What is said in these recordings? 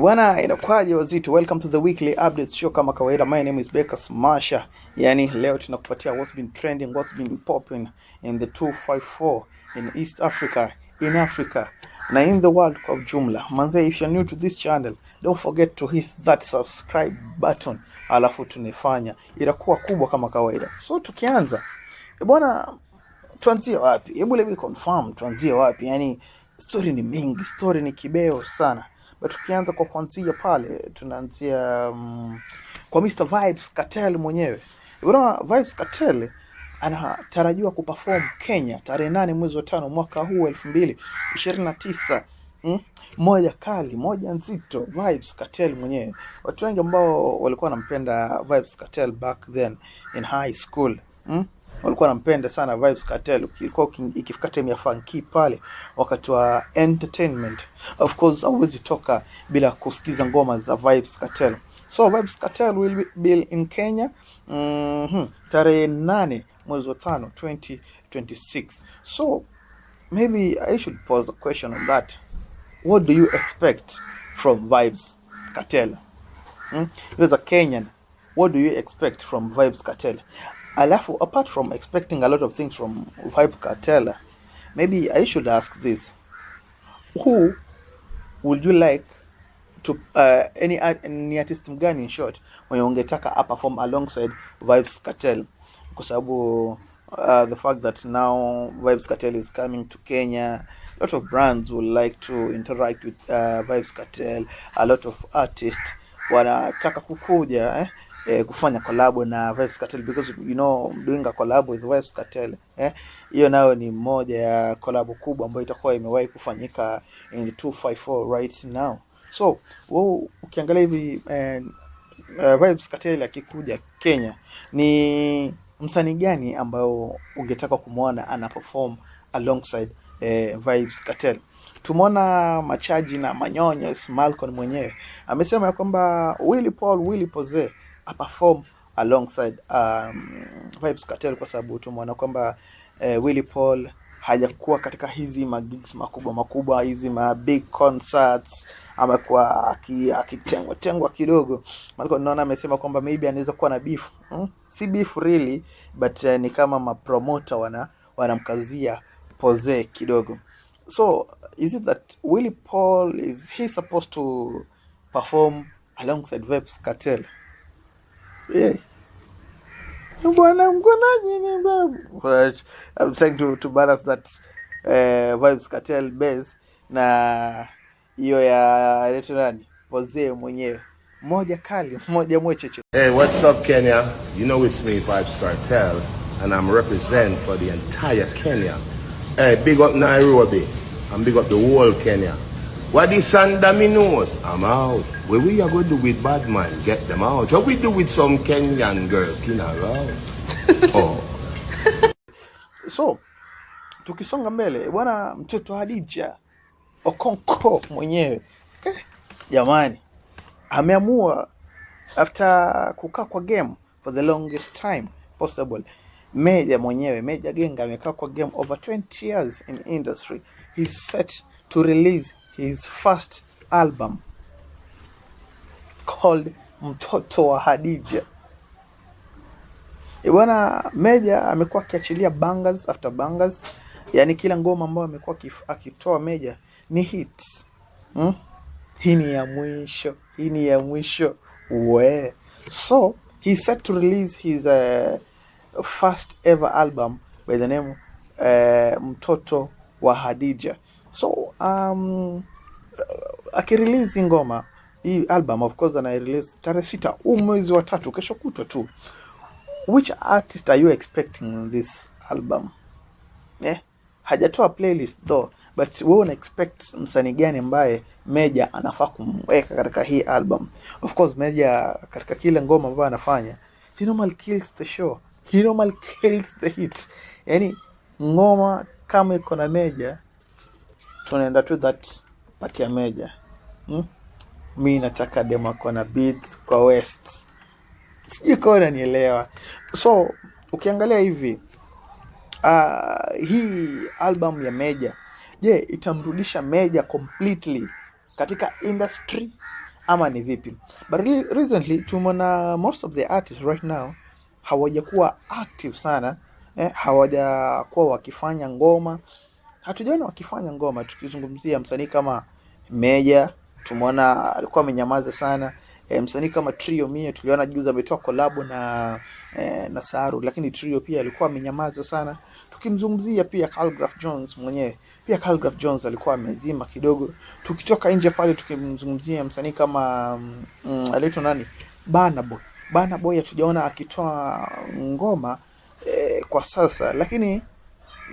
Bwana, inakuwaje wazito? Welcome to the weekly updates show. Kama kawaida, my name is Baker Smasher. Yani leo tunakupatia what's been trending, what's been popping in the 254 in East Africa, in Africa na in the world kwa ujumla. Manze, if you're new to this channel, don't forget to hit that subscribe button, alafu tunaifanya itakuwa kubwa kama kawaida. So tukianza, bwana, tuanzie wapi? Hebu let me confirm, tuanzie wapi? Yani story ni mingi, story ni kibeo sana, but tukianza kwa kuanzia pale, tunaanzia kwa Mr Vybz Kartel mwenyewe. Bwana Vybz Kartel anatarajiwa kuperform Kenya tarehe 8 mwezi wa 5 mwaka huu 2029. Moja kali, moja nzito, Vybz Kartel mwenyewe. Watu wengi ambao walikuwa wanampenda Vybz Kartel back then in high school, Walikuwa wanampenda sana Vybz Kartel. Ilikuwa ikifika time ya funky pale wakati wa entertainment, of course hauwezi toka bila kusikiza ngoma za Vybz Kartel. So Vybz Kartel will be in Kenya tarehe 8 mwezi wa 5 2026. So maybe I should pose a question on that. What do you expect from Vybz Kartel? Hmm? You as a Kenyan, what do you expect from Vybz Kartel? Alafu, apart from expecting a lot of things from Vybz Kartel, maybe I should ask this. Who would you like to any artist mgani, in short, mwenye ungetaka perform alongside Vybz Kartel? Kwa sababu the fact that now Vybz Kartel is coming to Kenya, a lot of brands would like to interact with Vybz Kartel. A lot of artists wanataka kukuja kufanya collab na Vybz Kartel, because you know doing a collab with Vybz Kartel, hiyo nayo ni moja ya collab kubwa ambayo itakuwa imewahi kufanyika in the 254 right now. So wewe ukiangalia hivi, Vybz Kartel akikuja Kenya, ni msanii gani ambayo ungetaka kumwona ana perform alongside Vybz Kartel? Tumeona Machaji na Manyonyo Malcolm mwenyewe amesema ya kwamba Willy Paul, Willy Pozze aperform alongside Vybz Kartel, kwa sababu tumeona kwamba Willy Paul hajakuwa katika hizi magigs makubwa makubwa, hizi ma big concerts, amekuwa akitengwa tengwa kidogo. Malcolm naona amesema kwamba maybe anaweza kuwa na beef, Si beef really, but ni kama mapromoter wanamkazia Pozze kidogo. So is it that Willy Paul, is he supposed to perform alongside Vybz Kartel? Yeah. Bwana mkonaji ni babu. But I'm trying to balance that Vybz Kartel base na hiyo ya letu nani, Pozze mwenyewe. Moja kali, moja mwecheche. Hey, what's up, Kenya? You know it's me, Vybz Kartel, and I'm represent for the entire Kenya. Hey, big up Nairobi, and big up the whole Kenya. What is under me nose? I'm out. What we are going to do with bad man? Get them out. What we do with some Kenyan girls? Clean around. Oh. So tukisonga mbele, bwana mtoto Hadija Okonkwo mwenyewe, jamani, ameamua after kukaa kwa game for the longest time possible. Meja mwenyewe, Meja Genga, amekaa kwa game over 20 years in industry. He's set to release his first album called Mtoto wa Hadija. Bwana Meja amekuwa akiachilia bangers after bangers, yani kila ngoma ambayo amekuwa akitoa Meja ni hits. Hii ni ya mwisho, hii ni ya mwisho we. So he's set to release his first ever album by the name Mtoto wa Hadija. So akirelease hii ngoma, hii album, of course ana release tarehe 6 huu mwezi wa 3, kesho kutwa tu. Which artist are you expecting on this album? Hajatoa playlist though, but wewe una expect msanii gani ambaye Meja anafaa kumweka katika hii album? Of course Meja katika kile ngoma ambayo anafanya, he normal kills the show, he normal kills the hit. Yani ngoma kama iko na Meja, tunaenda tu that part ya Meja, Mi nataka demo ako na beats kwa West, sijui kama unanielewa. So ukiangalia hivi, hii album ya Meja, je, itamrudisha Meja completely katika industry Ama ni vipi? But recently tumeona most of the artists right now hawajakuwa active sana, hawajakuwa wakifanya ngoma, hatujaona wakifanya ngoma. Tukizungumzia msanii kama Meja, tumeona alikuwa amenyamaza sana. Msanii kama Trio Mio tuliona juzi ametoa collab na Saru, lakini Trio pia alikuwa amenyamaza sana. Tukimzungumzia pia Khaligraph Jones mwenyewe, pia Khaligraph Jones alikuwa amezima kidogo. Tukitoka nje pale tukimzungumzia msanii kama aliitwa nani, Burna Boy. Burna Boy hatujaona akitoa ngoma kwa sasa, lakini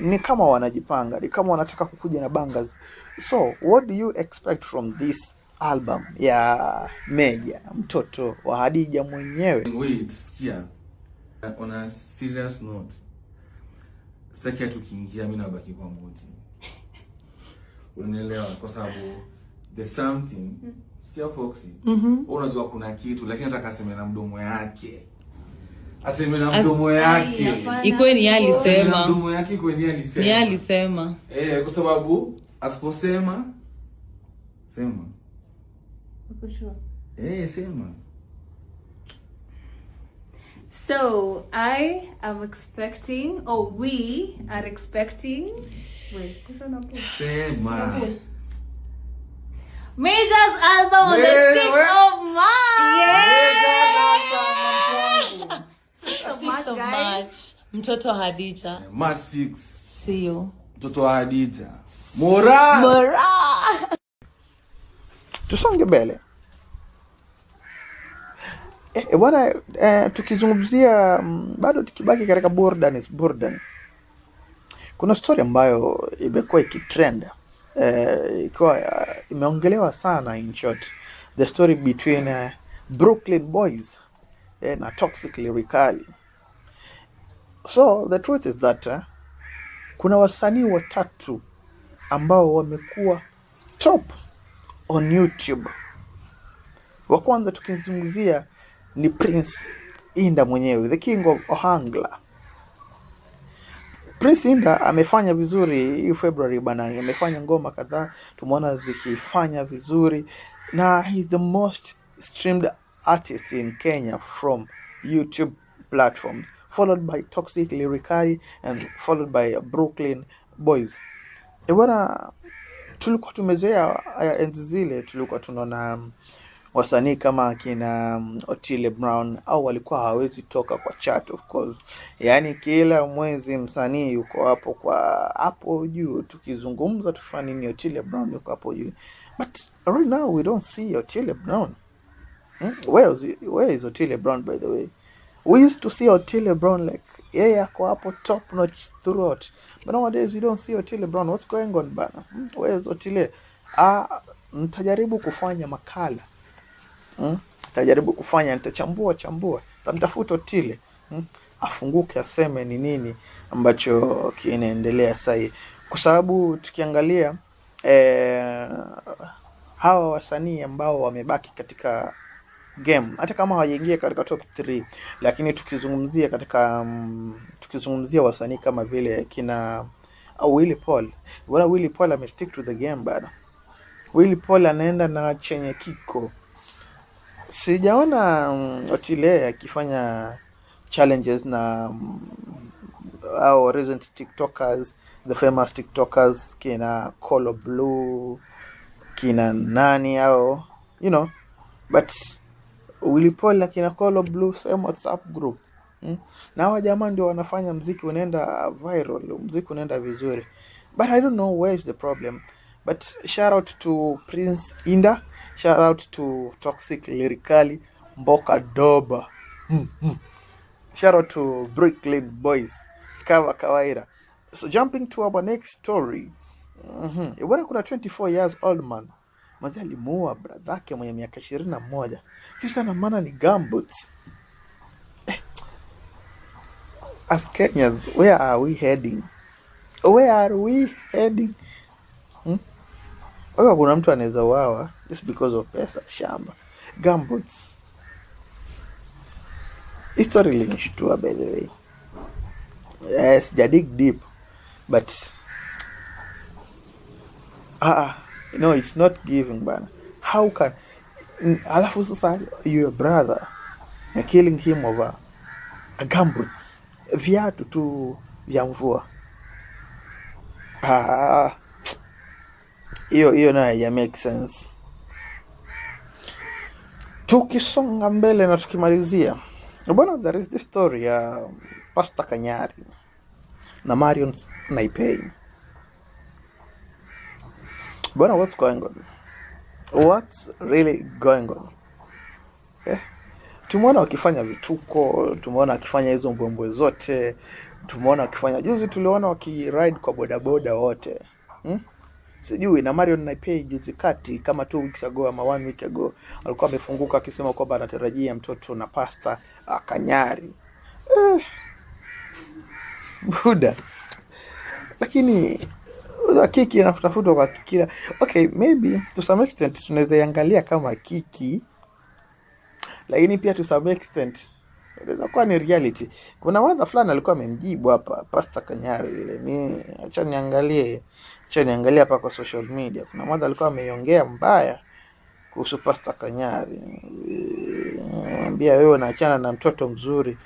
ni kama wanajipanga, ni kama wanataka kukuja na bangers. So what do you expect from this album ya Meja, mtoto wa Hadija mwenyewe? Wait, sikia. On a serious note, sitaki hata ukiingia mimi nabaki kwa moti. Unanielewa? Kwa sababu there's something. Sikia Foxy. Unajua kuna kitu, lakini nataka aseme na mdomo yake. Aseme na mdomo yake. Hapana. Ikuwe ni yeye Aseme na alisema. mdomo yake, ikuwe ni yeye alisema. Ni yeye alisema. Eh, kwa sababu asiposema, sema. Uko sure? Eh, sema. So I am expecting, or we are expecting. Wait, Sema. Mejja's album on the Yeah, 6th wait. of March. Yeah. 6th of 6th March, of guys. March. Mtoto wa Hadija. March 6. See you. Mtoto wa Hadija. Mora. Mora. Tusonge mbele. Bwana, tukizungumzia bado tukibaki katika burdan is burdan, kuna story ambayo imekuwa ikitrend, ikiwa imeongelewa sana, in short the story between Brooklyn Boys na Toxic Lyrikali. So the truth is that kuna wasanii watatu ambao wamekuwa top on YouTube. Wa kwanza tukizungumzia ni Prince Indah mwenyewe, the king of Ohangla. Prince Indah amefanya vizuri hii February bana, amefanya ngoma kadhaa tumeona zikifanya vizuri, na he's the most streamed artist in Kenya from YouTube platforms, followed by Toxic Lyrikali and followed by Brooklyn Boys. E bwana, tulikuwa tumezoea enzi zile, tulikuwa tunaona wasanii kama akina Otile Brown au walikuwa hawawezi toka kwa chart of course. Yaani kila mwezi msanii yuko hapo kwa hapo juu, tukizungumza tufanye nini, Otile Brown yuko hapo juu. But right now we don't see Otile Brown. Where is Otile Brown, by the way? We used to see Otile Brown like yeye ako hapo top notch throughout. But nowadays we don't see Otile Brown. What's going on bana? Where is Otile? Nitajaribu kufanya makala. Nitajaribu kufanya, nitachambua chambua. Nitamtafuta Otile. Afunguke aseme ni nini ambacho kinaendelea sasa hivi. Kwa sababu tukiangalia hawa wasanii ambao wamebaki katika game, hata kama hawajaingia katika top 3, lakini tukizungumzia tukizungumzia wasanii kama vile kina Willy Paul. Bwana Willy Paul ame stick to the game bana. Willy Paul anaenda na chenye kiko. Sijaona Otile akifanya challenges na au recent TikTokers, the famous TikTokers kina Colo Blue, kina nani hao, but Willy Paul na kina Colo Blue same WhatsApp group. Na hawa jamaa ndio wanafanya mziki unaenda viral, mziki unaenda vizuri. But I don't know where is the problem. But shout out to Prince Indah, shout out to Toxic Lyrikali, Mboka Doba. Shout out to Brooklyn Boys, kama kawaida. So jumping to our next story. Bwana, kuna 24 years old man mazi alimuua bradhake mwenye miaka 21. Kisa na maana ni gumboots. As Kenyans, where are we heading? Where are we heading? Wewe, kuna mtu anaweza uawa just because of pesa, shamba, gumboots. Hii story ilinishtua, by the way. Yes, sija dig deep, but no, it's not giving bana. How can Alafu sasa your brother, you're killing him over a gumboots, viatu tu vya mvua. Ah, hiyo hiyo nayo haija make sense. Tukisonga mbele na tukimalizia bwana, there is this story ya Pastor Kanyari na Marion Naipei. Bwana, what's going on? What's really going on? Tumeona wakifanya vituko, tumeona wakifanya hizo mbwembwe zote, tumeona wakifanya juzi, tuliona wakiride kwa bodaboda wote, Sijui na Marion Naipei juzi kati kama 2 weeks ago ama one week ago alikuwa amefunguka akisema kwamba anatarajia mtoto na Pasta Kanyari. Buda, lakini kiki inatafutwa kwa kila, okay, maybe to some extent tunaweza iangalia kama kiki, lakini pia to some extent inaweza kuwa ni reality. Kuna madha fulani alikuwa amemjibu hapa Pastor Kanyari ile, mi acha niangalie hapa kwa social media. Kuna madha alikuwa ameiongea mbaya kuhusu Pastor Kanyari, ambia wewe unaachana na mtoto mzuri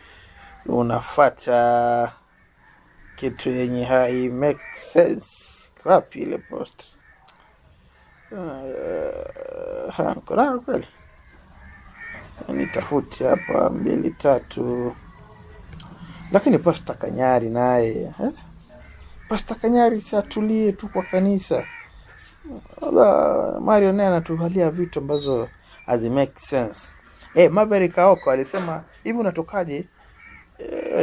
unafata kitu yenye hai make sense. Wapi ile post? Niko nayo kweli? Nitafute hapa mbili tatu. Lakini Pasta Kanyari naye, eh? Pasta Kanyari si atulie tu kwa kanisa. Wala Mario naye anatuvalia vitu ambazo hazi make sense. Maverick Aoko alisema hivi, unatokaje?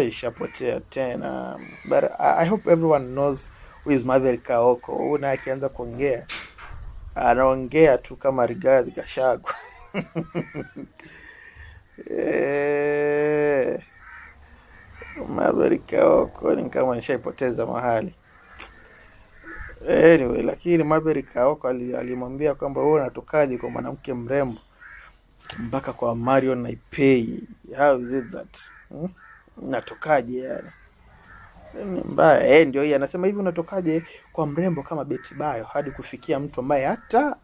Ishapotea tena. But I hope everyone knows who is Maverick Aoko. Huyu naye akianza kuongea anaongea tu kama Rigathi Gachagua. Maverick Aoko ni kama nishaipoteza mahali. Anyway, lakini Maverick Aoko alimwambia kwamba wewe unatokaje kwa mwanamke mrembo mpaka kwa Marion Naipei? How is it that? Natokaje yani? Ni mbaya. Ndio hii anasema hivi, unatokaje kwa mrembo kama Betty Bayo hadi kufikia mtu ambaye hata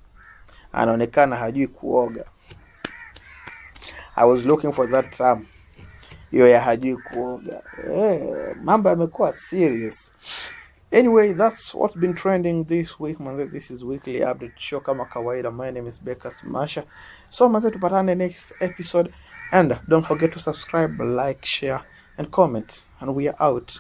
anaonekana hajui kuoga. I was looking for that term. Hiyo ya hajui kuoga. Mambo yamekuwa serious. Anyway, that's what's been trending this week. Manze, this is weekly update show kama kawaida. My name is Baker Smasher. So manze, tupatane next episode and don't forget to subscribe, like, share and comment. And we are out.